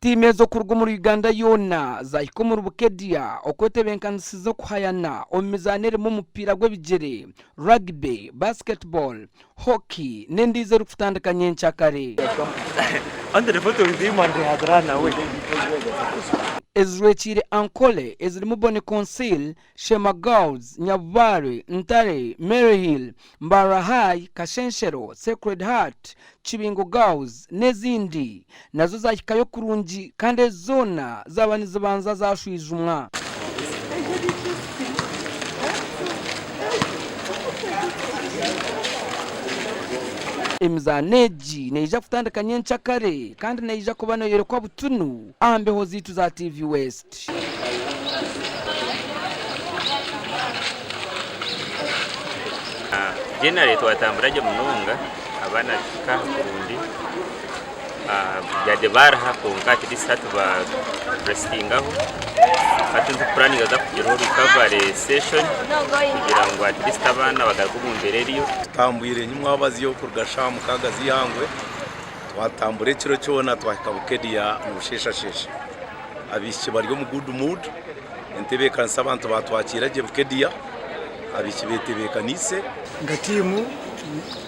Tiimu ezo kuruga omuri Uganda yoona zaahika omuri Bukedea okwetebeekanisiza okuhayana omu mizaano erimu omupiira gw'ebigyere, rugby, basketball, hockey n'endiijo erikutandika nyenkyakare. Ezijwekiire Ankole ezirimu Boni Consil, Sheema Girls, Nyabubare, Ntare, Maryhill, Mbarara High, Kashenshero, Sacred Heart, Kibingo Girls n'ezindi nazo zaahikayo kurungi kandi ezi zoona zaaba nizibanza zaashwijumwa. Emizaano egi neija kutandika nyenkyakare kandi neija kuba neeyorekwa butunu aha mbeho zaitu za TV West. Generally twatambura gye munonga abaana tuhika aha kurungi yade bariha kwonka at least hati ba restingaho hati nitupuraninga kuza kugiraho recovery session kugira ngu at least abaana bagaruke omu mbeera eriyo. Tutambwire nyimwabazyo kuruga shaaha mukaaga z'eihangwe twatambura ekiro kyona twahika Bukedea nibusheeshasheesha. Abaishiki bari omu good mood, entebeekanisa abantu baatwakiira gye Bukedea, abaishiki beetebeekaniise. Nka tiimu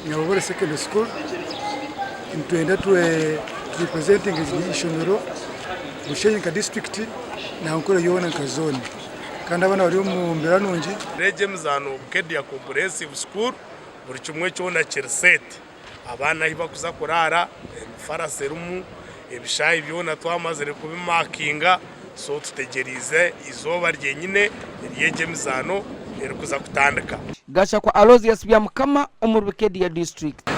Nyabubare Secondary School nitwenda tu representinge eishomero Bushenyi nka disiturikiti na Ankole yoona nka zooni kandi abaana bari omu mbeera nungi. Egi emizaano Bukedea Comprehensive School buri kimwe kyona kiri set. Abaana ahu barikuza kuraara emifarasi erimu, ebishaayi byona twamazire kubimakinga so tutegyereize eizooba ryenyine ery'egi emizaano erikuza kutandika. Gashakwa Aloysius Byamukama omuri Bukedea District.